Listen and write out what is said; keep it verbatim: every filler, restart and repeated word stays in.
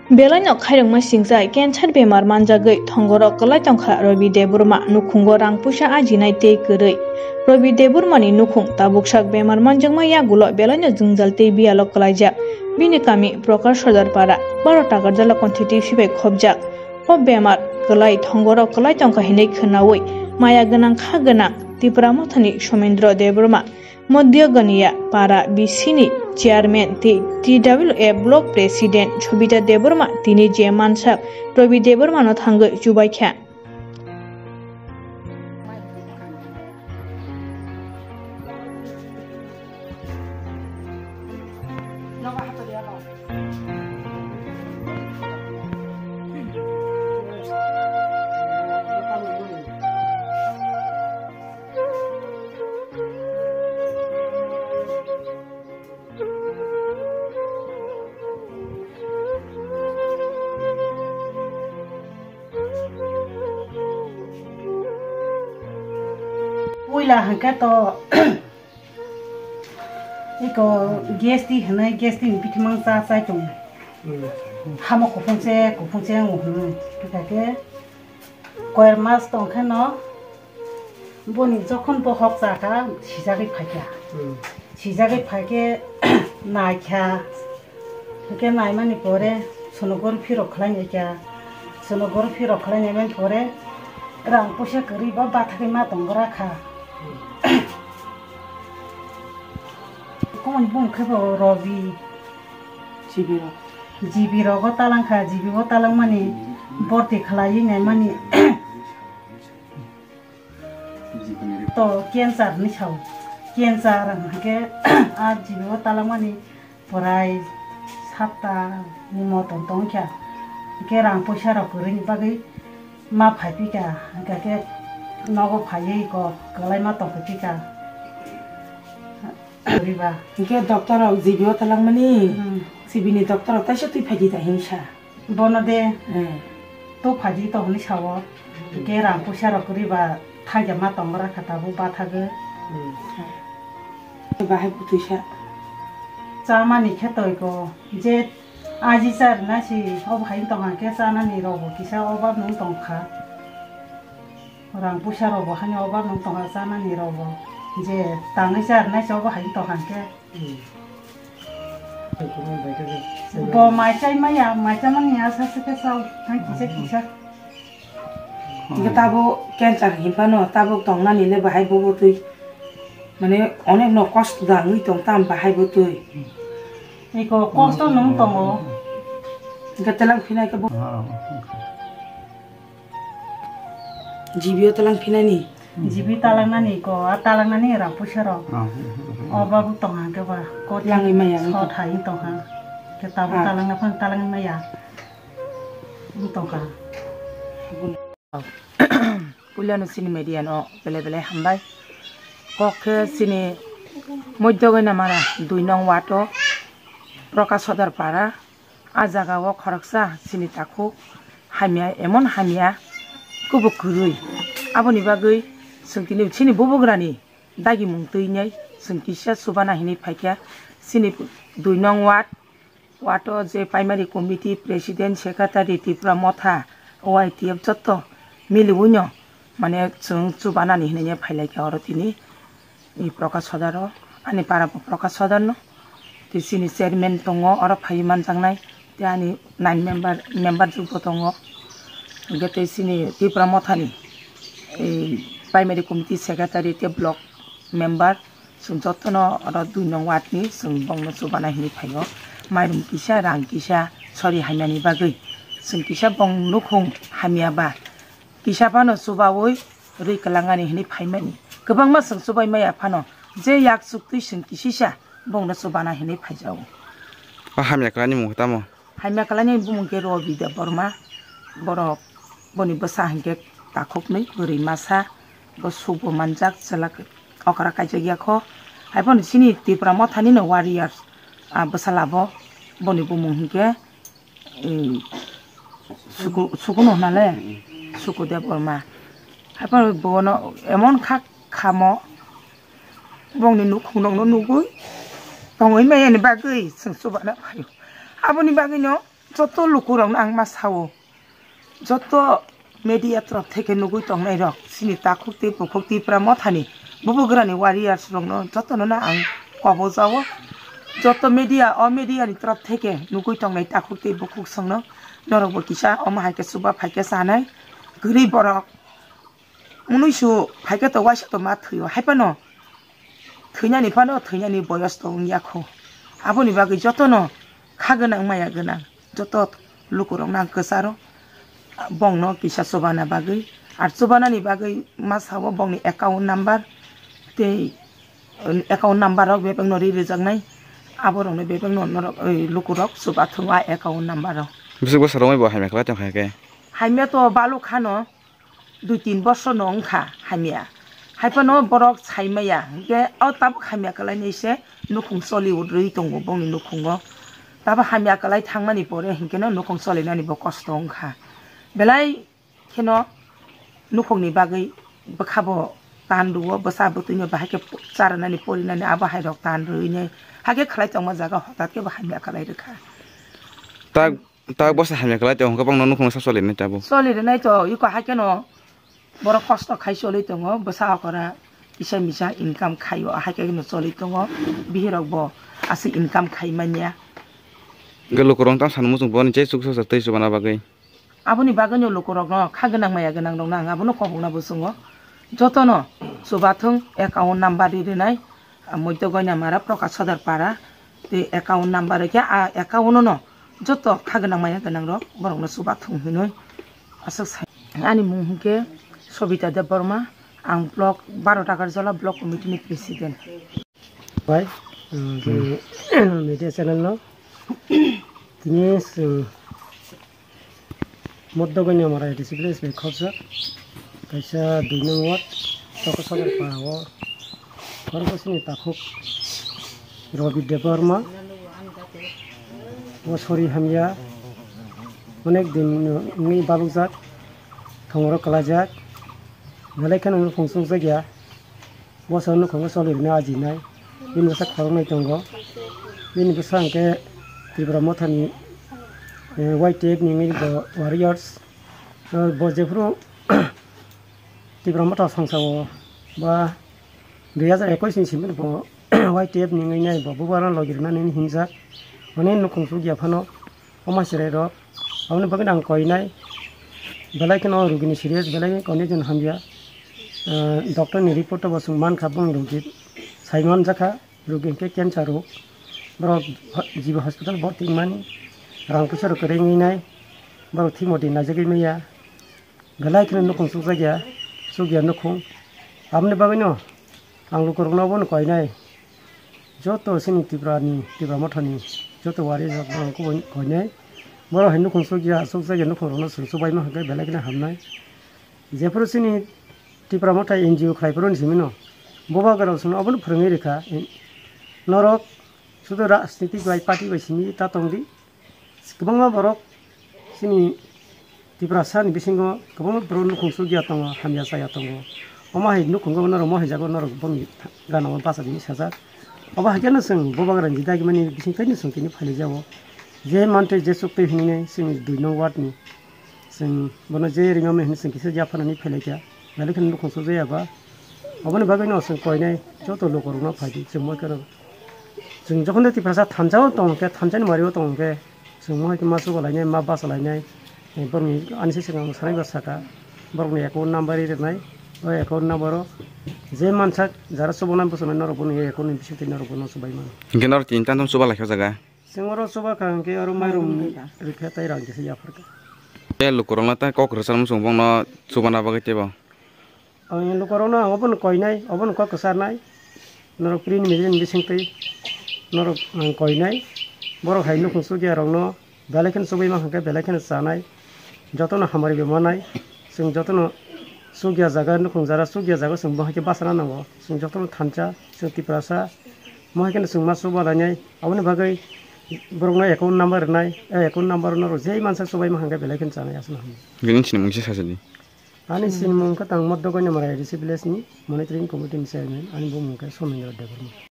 Belaino khairokma singsa cancer bemar manjagwi thongoro kwlai tongkha Robi Debbarma nukhungo rang puisa ajinai tei kwrwi. Robi Debbarmani nukhung tabuksak bemar manjakma yagulo belaino jwngjal tei biyalo kwlaijak. Bini kami Prakash Sodar para, baro Takarjala constituency bai khopjak. O bemar kwlai thongoro kwlai tongkha hinwi khwnawi maya gwnang kha gwnang Tipra Mothani Somendro Debbarma Modhyogoniya para B C ni chairman tei T W A block president Sobita Debbarma tini je mansak Robi Debbarmano thangwi chubaikha. Puila hwnkhe to iko guest hwnwi guest ni bitimang cha chai tongo. Hamo kuphung se kuphung se wng hwnwi. Hwnkhe koi mas tong khe no boni jokhon bo hok cha kha sijagwi phai kha. Sijagwi phai khe nai kha. Hwnkhe naimani pore sonography rok khlai nai kha. Sonography rok khlai naimani pore rang puisa kwrwi ba bathagwi ma tong gra kha. Kumuni bung khe bo Robi. G B rok. G B rogo talang kha, G B o talangmani borti khlaiwi naimani. To cancer ni sao. Cancer hwnkhe a G B o talangmani prai sapta ni motom tongkha. Hwnkhe rang puisa rok kwrwini bagwi ma phai pika, hwnkhe khe nogo phaiwi kok kwlai ma tongkha pika. Riba. Hwnkhe doctor rok G B o talangmani, Hmm. G B ni doctor rok taisa twi phaidi da hinsa. Bono de Hmm. to phaidi to hwnwi sao. Hwnkhe rang puisa rok riba thakya ma tongra kha tabuk bathagwi. Hmm. Bahai butwisa. Chamani khe toiko je aji char nasi obo hai tongkha khe chanani rokbo kisa obab nung tongkha. Rang puisa rokbo hani obab nung tongkha chanani rokbo. Je tangwi char nasi obo hai tongkha khe. Bo mai chai maya, mai chamani asa se khe sao, hai kisa kisa. Hingke tabo cancer hinphano tabo tongnani le bahai bobo twi. Mane onek no kosto da wngwi tong tam bahai bo twi. Iko kosto nung tongo. Hingke telang phinai ke bo. G B o talang phinani. G B talangnani ko, a talangnani rang puisa rok. O babu tong hang ke ba. Ko langwi maya, so thai tong hang. Ke tabuk talangna phang talangwi maya. Tong hang. Puilano chini media no bele bele hambai. Kok khe chini Moidogoi Namara dui nong wato Prakash Sodar para. A jaga o khoroksa chini takhuk hamya, emon hamya kubuk kwrwi. Aboni bagwi chwng tini chini bubugrani dagimung twinai chwng kisa chubana hinwi phaikha. Chini dui nong ward, ward o je primary committee president, secretary, Tipra Motha, O Y T F jotto miliwino mane chwng chubanani hinwi phailaikha oro tini. I Prakash Sodar o, ani para bo Prakash Sodar no. Tei chini chairman tongo, oro phaiwi manjaknai. Tei ani nine member, member jwk bo tongo. Hingke tei chini Tipra Mothani, i primary committee secretary tei block member, chwng jotono oro dui nong ward ni chwng bongno chubana hinwi phaio. Mairum kisa, rang kisa, sori hamyani bagwi. Chwng kisa bong nukhung hamya ba. Kisa phano chubaui rwi kwlangani hinwi phaimani. Kwbangma chwng chubai maya phano je yak chuktwi chwng kisisa bongno chubana hinwi phaijago. O hamya kwlani mung tamo? Hamya kwlani bumung khe Robi Debbarma. Borok boni bwsa hinkhe takhuknwi bwrwi masa. Bo subo manjak chwla okra kaijak ya kho. Haiphano chini Tipra Mothani no warriors. A bwsala bo boni bumung hinkhe Suku, suku no hwnale, suku Debbarma. Haiphano bono emon kha khamo, bongni nukhung rokno nugwi tongwi maya ni bagwi chwng chubana phaio. Aboni bagwino Joto lukurokno ang ma sao, joto media torop theke nugui tongnairok, chini takhuk tei bukhuk Tipra Mothani bubagrani warriors rokno jotono no ang kobojao. Joto media, o media ni torop theke nugui tongnai takhuk tei bukhuk songno norokbo kisa omo hai khe chuba phai khe chanai kwrwi borok. Munui su phai khe to waisa to ma thwio, hai phano thwinani phano thwinani boyos to wng ya kho. Aboni bagwi jotono kha gwnang maya gwnang joto lukurokno ang kwcharo bongno kisa chubana bagwi. Ar chubanani bagwi ma sao bongni account number tei account number rok bebakno ri rijaknai, aborokno bebakno norok, oi, lukurok chubathung a account number rok. Bwswk bwsa romwi bo hamya khlai tong kha khe? Hamya to baluk khano. Dui tin bosor no wngkha hamya. Hai phano borok sai maya, hinkhe o tabuk hamya kwlai nai se nukhung choli rwi tongo bongni nukhungo. Tabuk hamya kwlai thangmani pore hinkhe no nukhung choli nani bo kosto wngkha. Belai kheno nukhung ni bagwi bwkha bo tan rwo, bwsa bwtwi no bahai khe charwnani porinani abo hai rok tan rwi nai. Hakhe khlai tongma jaga hothat khe bo hamya kwlai rwkha. Tak Tak bwsa hamya kwlai tei hwnkhe bangno nukhung sa choli rwnai tabuk. Choli rwnai to, iko hai kheno borok kosto khai choli tongo, bwsa okora kisa misa income khaio, hai khe no choli tongo, bihirok bo aswk income khai manya. Hwnkhe lukurok tamo sanu muchung boni je chuksa tei chubana bagwi. Aboni bagwino lukurokno kha gwnang maya gwnang rokno ang abono kobokna bwswngo. Jotono chubathung account number ri rwnai, ah, Moityo Goinamara, Prakash Sodar Para, tei account number rikhe, ah, account no joto kha gwnang maya gwnang rok borokno chubathung hinwi aswk sai. Ani mung hinkhe Sobita Debbarma, ang block baro Takarjala block committee ni president. Bai, uh, media channel no tini chwng Moddo Goinamara A D C village bai khorsa kaisa dui nung ward Tokosogor para o khoroksa ni takhuk Robi Debbarma o sori hamya onek din wngwi balukjak thongoro kwlaijak belai kheno nukhung chukjakya. Bwsa nukhungo choli rwna ajinai. Bini bwsa khoroknwi tongo. Bini bwsa hwnkhe Tripura Mothani, eh, Y T F ni wngwi bo warriors. Eh, bo jephuru Tripura Motha songsa o ba dui hajar ekwis ni simi bo Y T F ni wngwi nai bo bubagra logi rwnani hinjak. Hwnwi nukhung chukya phano. Omo chwrai rok aboni bagwi ang koinai belai kheno rugini serious belai condition hamya. Ah, doctor ni report o bo chwng mankha bong rugi sai manjakha rugi hwnkhe cancer rok borok jibo hospital borok tingmani rang puisa rok kwrwngwi nai borok thikmodi naijagwi manya. Belai kheno nukhung chukjakya, chukya nukhung. Aboni bagwino ang lukurokno obono koinai. Joto chini Tripura ni, Tripura Mothani joto wari rok ang kubui koinai. Borok hai nukhung chukya, chukjakya nukhungrokno chwng chubaima hwnkhe belai kheno hamnai. Jephuru chini Tripura Motha N G O khlai phuru ni simi no, bubagrao chwngno obono phwrwngwi rwkha. Norok sudu rajnitik bai party bai simi ta tongdi. Kwbangma borok chini Tiprasa ni bisingo kwbangma borok nukhung chukya tongo, hamya chaya tongo. Omo hai nukhungo norok mohai jago, norok boni gana o bachadi sajak. Obo hai kheno chwng bubagra ni dagi mani bising tei no chwng tini phailai jago. Je mantwi je chuktwi hinwi chini dui nong ward ni chwng bono je ringya mani hinwi chwng kisa yapharnani phailai kha. Belai kheno nukhung chukjaya ba. Oboni bagwi no chwng koinai joto lukurokno phaidi chwng moi kheno. Chwng jokhon de Tiprasa thansa o tong khe, thansa ni mari o tong khe, chwng mohai khe ma chuba lainai, ma basa lainai, eh, borokni ani se swkang sanai ba saka, borokni account number ri rwnai, o account number o je mansak jara chubana bwsonai norok boni account ni bisingtwi norok bono chubai mano. Hinkhe norok tini tamo chuba laikha o jaga? Chwng oro chuba kha hinkhe oro mairum rikha tei rang kisa yaphar kha. Tei lukurokno tei kok rwchapmung chwng bongno chubana bagwi teibo. Ang lukurokno ang obono koinai, obono kok kwcharnai. Norok prini mili ni bisingtwi norok ang koinai. Borok hai nukhung chukya rokno belai kheno chubui mankha khe belai kheno chanai. Jotono hamari bai manai. Chwng jotono chukya jaga, nukhung jara chukya jaga chwng bo hai khe bachana nango. Chwng jotono thansa, chwng Tiprasa. Mo hai kheno chwng ma chuba lainai. Aboni bagwi borokno account number rwnai. Eh, account number norok jei mansak chubai mankha khe belai kheno chanai aswk no hamya. Bini sinimung kisa sajadi. Ani sinimung wngkha tang Moddo Goinamara A D C village ni monitoring committee ni chairman, ani bumung khe Somendra Debbarma.